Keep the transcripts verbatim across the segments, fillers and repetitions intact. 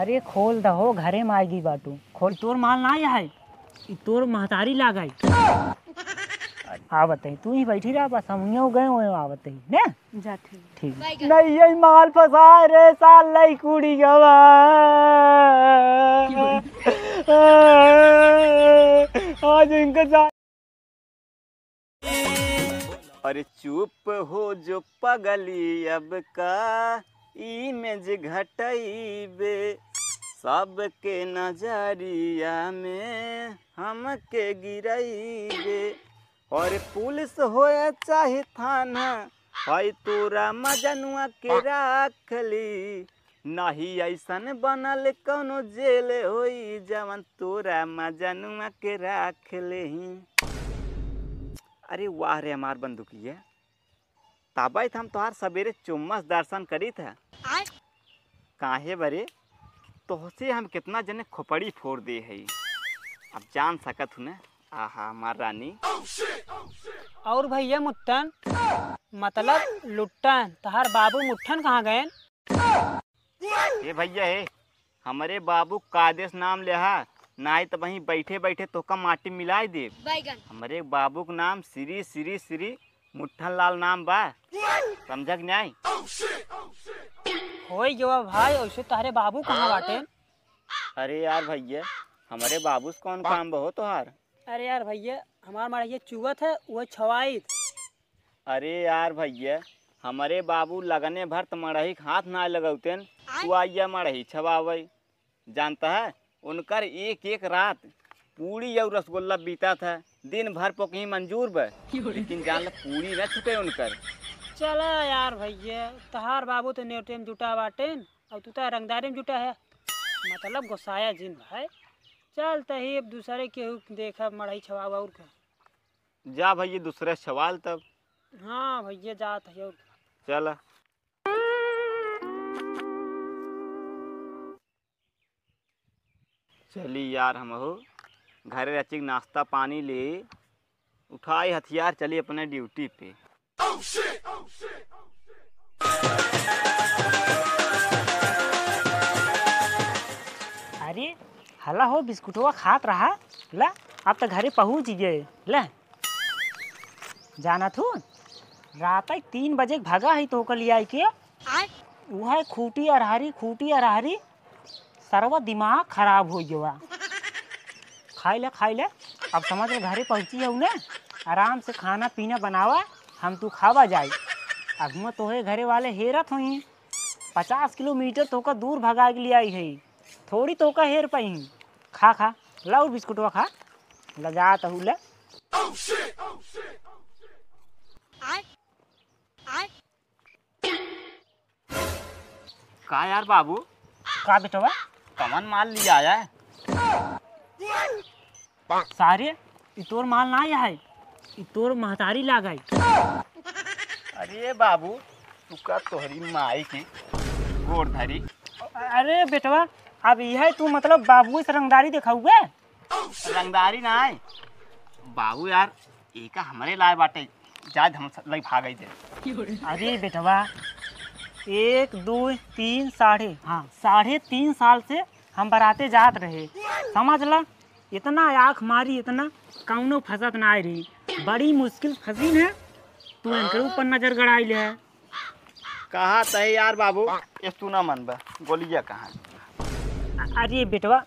अरे खोल दहो, घरे में आइगी बाटू। खोल, तोर माल ना आया है, ई तोर महतारी लाग आई। आवत ही, तू ही बैठी रहा, बस हम यूँ गए हुए आवत ही, ने? जा ठीक। ठीक। नहीं, यही माल फंसा रे साल लई कुड़ी गवा। आज इनका जा- अरे चुप हो जो पगली, अब का इमेज घटइबे, सबके नजरिया में हमके गिरइबे। और पुलिस होए चाहे थाना, हई तोरा मजनुआ के राख ली। नाही ऐसन बनल कौनो जेल होई, जवन तोरा मजनुआ के राख लेही। अरे वाह रे हमार बंदूकिया, तबे त हम तोहार सबेरे चुम्मस दर्शन करीत है। आय। काहे बरे, तोहसे हम कितना जने खोपड़ी फोड़ दे हई, अब जान सकत हूँ ना। आहा, हमार रानी। और भैया मुट्ठन, मतलब लुट्टन, तहार बाबू मुट्ठन कहाँ गए? ए भैया, ए, हमरे बाबू कायदे से नाम लेहा, नाई त वहीं बैठे बैठे तोका माटी मिलाई देब। बैगन। हमरे बाबू के नाम श्री श्री श्री मुट्ठन लाल नाम बा, समझा कि नाई? होई गवा भाई, वैसे तहरे बाबू कहाँ बाटे? अरे यार भैया, हमरे बाबू से कौन काम बा हो तोहार? अरे यार भैया, हमार मड़हिया चुअत है, वो छवाइत। अरे यार भैया, हमरे बाबू लगने भर त मड़ही के हाथ ना लगौतेन, तू आइया मड़ही छवावै। जानता है, उनकर एक एक रात पूड़ी और रसगुल्ला बीता था। दिन भर पोकही मंजूर बा, लेकिन जान ल पूड़ी न छूटे उनकर। चला यार भैया, तहार बाबू तो नेवटे में जुटा बाटेन और तू तो रंगदारी में जुटा है, मतलब गोसाया जिन भाई। चल तही अब दूसरे केहू देखब मड़ही छवावा और का। जा भैया, दूसरे सवाल तब। हाँ भैया, जात है और का। चला। चली यार, हमहू घरे रचिक नाश्ता पानी ले, उठाई हथियार, चली अपने ड्यूटी पे। अरे हला हो, बिस्कुटवा खात रहा। ला, अब त घरे पहुँच गए। ले, जाना थू, रात तीन बजे भगा है तो ओकर लियाई के। आय। उहे खूटी अरहरी, खूटी अरहरी, सरवा दिमाग खराब हो गवा। खाई ले, खाई ले। अब समझ ले, घरे पहुँची हऊ ने, आराम से खाना पीना बनावा, हम तू खावा जाई। अब हुआं तोहे घरे वाले हेरत होई, पचास किलोमीटर तोका दूर भगा के लियाई है, थोड़ी तोका हेर पाई। खा, खा, लाओ बिस्कुटवा खा, लजात हऊ ले। का यार बाबू? का बेटवा? कवन माल लिया आया है? सारे, ई तोर माल ना आया है, ई तोर महतारी लाग आई। अरे बाबू, तू का तोहरी माई की गोड़ धरी। अरे बेटवा, अब यह तू मतलब बाबू से रंगदारी देखाउबे? रंगदारी ना है बाबू यार, एका हमरे लाए बाटे, जाए हम स-, लई भागई दे। अरे बेटवा, एक, दो, तीन, साढ़े, हाँ, साढ़े तीन साल से हम बराते जात रहे, समझ ला, इतना आँख मारी, इतना कौनो फंसत ना आई रही, बड़ी मुश्किल फंसी है, तू इनके ऊपर नजर गड़ाई ले है। कहा तही यार बाबू, ये तू ना मनबा, गोलिया कहाँ? अरे बेटवा,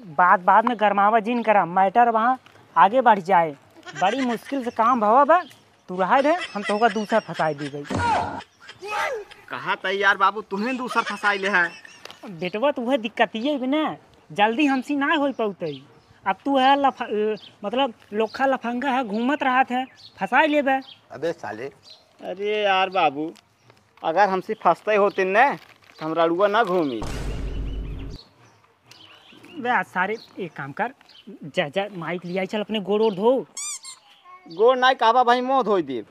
बात बाद में गरमावा जिन करा, मैटर वहाँ आगे बढ़ जाए। बड़ी मुश्किल से काम भवा बा, तू रहा दे, हम तोहका दूसर फंसाई दी गई। कहा तही यार बाबू, तुहें दूसर फंसाई ले है। बेटवा, तू है दिक्कत ये भी ना, जल्दी हमसी ना होई पौतई। अब तू है लफ-, मतलब लोखा लफंगा है, घूमत रहत है, फंसाई लेबे। अबे साले। अरे यार बाबू, अगर हमसे फंसते होते न, तो हम रड़ुआ ना घूमी। बे, आज सारे एक काम कर, जा, जा, माइक लिया, चल अपने गोड़ ओड़ धो। गोड़ नाई कहबा भाई, मुँह धोई देब।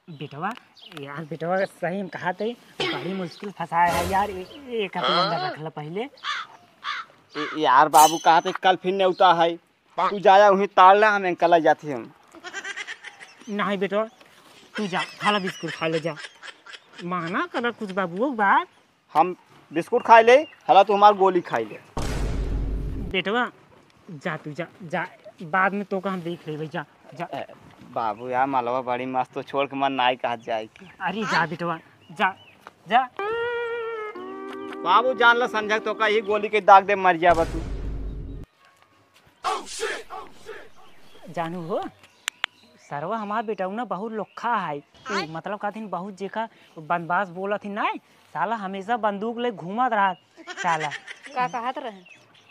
बेटवा, यार बेटवा, सही में कहा थे, बड़ी मुश्किल फंसाया है यार, ए-, एक हाथ अंदर रख ले पहले। ए-, यार बाबू, कहा थे कल फिर नेवता है, तू जाया वहीं ताड़ ला, हम अंकल आ जाते हम। नहीं बेटवा, तू जा, खा ला बिस्कुट, खा ले जा। माना कर कुछ बाबू बात। हम बिस्कुट खाइ ले, हला तू हमार गोली खाइ ले। बेटवा, जा तू, जा, जा, बाद में तोका हम देख लेबे, जा, जा। ए, बाबू यार, मलवा बड़ी मस्त, तो छोड़ के मन नाई कहत जाए के। अरे जा बेटवा, जा, जा। बाबू जान ला, संझा तोका यही गोली के दाग दे, मर जाबा तू। जानू हो, सरवा हमार बेटौना बहुत लोखा है। उ, मतलब कहथिन बहुत जेका बनबास बोलत ही नाय, साला हमेशा बंदूक ले घूमत रहत साला। का कहत रहे?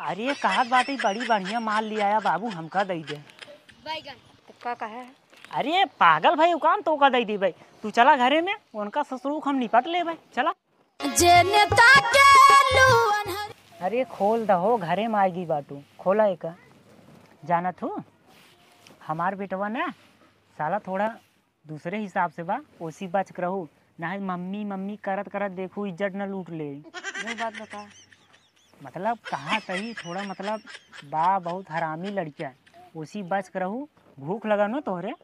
अरे कहत बाटे बड़ी बढ़िया माल ले आया बाबू, हमका दई दे। तो का कहे? अरे पागल भाई, उ काम तोका दई देबे। तू चला घरे में, उनका ससुरू हम निपट लेबे, चला। जे नेता के लू अनहरी। अरे खोल दहो, घरे में आइगी बाटू, खोला एका। जानत हूँ, हमार बेटवा ना साला थोड़ा दूसरे हिसाब से बा, ओसी बच के रहू, नाहीं मम्मी मम्मी करत करत देखू इज्जत न लूट ले। ये बात बता। मतलब कहाँ सही, थोड़ा मतलब बा बहुत हरामी लड़किया, ओसी बच के रहू। भूख लगा न तोहरे?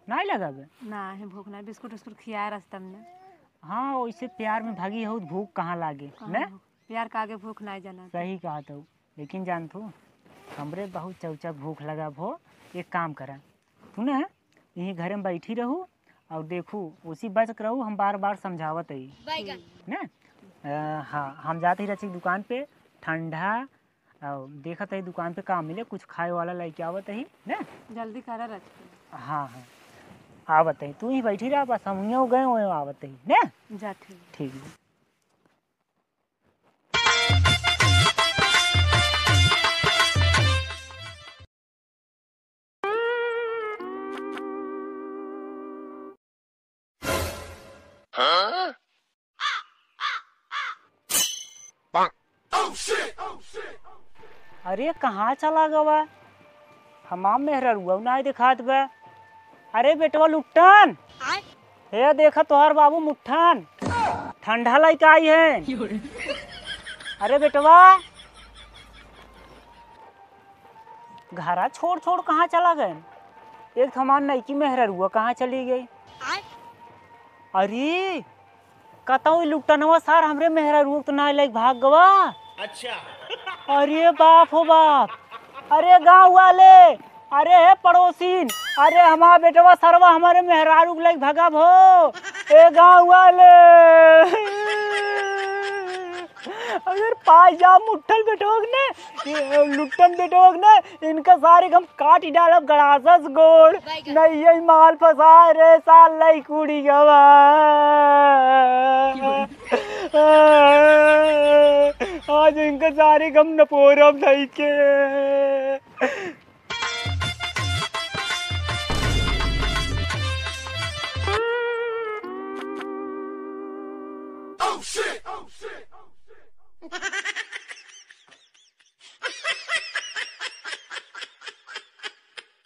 नाहीं लगा बे? नाहीं, भूख नाहीं, बिस्कुट उस्कुट खियाए रस्ता में। हाँ, वैसे प्यार में भागी हो, भूख कहाँ लागे, कहाँ ने? भूख? प्यार का आगे भूख नाहीं जाना। सही कहत हो, लेकिन जानत हो, हमरे बहुत चौचा भूख लगा भो। एक काम करा, तू ना यही घरे में बैठी रहू और देखू, उसी बच के रहू, हम बार बार समझावत हई। बैगन। ना? अ, हाँ, हम जात ही रचिक दुकान पे, ठंडा और देखत ही दुकान पे का मिले, कुछ खाए वाला लेके आवत ही, ना? जल्दी करा रचिक। हाँ, हाँ, आवत ही, तू ही बैठी रहा, बस हम हुइयों गए हुए आवत ही, ना? जा ठीक। ठीक। अरे, कहाँ चला गवा? हमार मेहररुआ नाहीं देखात बा। अरे बेटवा लुट्टन, आय। हे देखा तोहार बाबू मुट्ठन, ठंडा लइके आई हैं। अरे बेटवा, घरा छोड़ छोड़ कहाँ चला गए? एक हमार नईकी मेहररुआ कहाँ चली गई? आय। अरे, कतौ ई लुट्टनवा सार हमरे मेहरारू के तो ना लेके भाग गवा। अच्छा। अरे बाप हो बाप, अरे गाँव वाले, अरे हे पड़ोसीन, अरे हमार बेटवा सरवा हमरे मेहरारू के लेके भागा भो, ए गाँव वाले। अगर पाई जा मुट्ठल बेटोक ने, ये लुट्टन बेटोक ने, इनका सारे हम काट ही डालब गड़ासस गोड़। नहीं, यही माल फंसाए रे साल लई कुड़ी गवा। आज इनका सारे हम नपोरब धई के।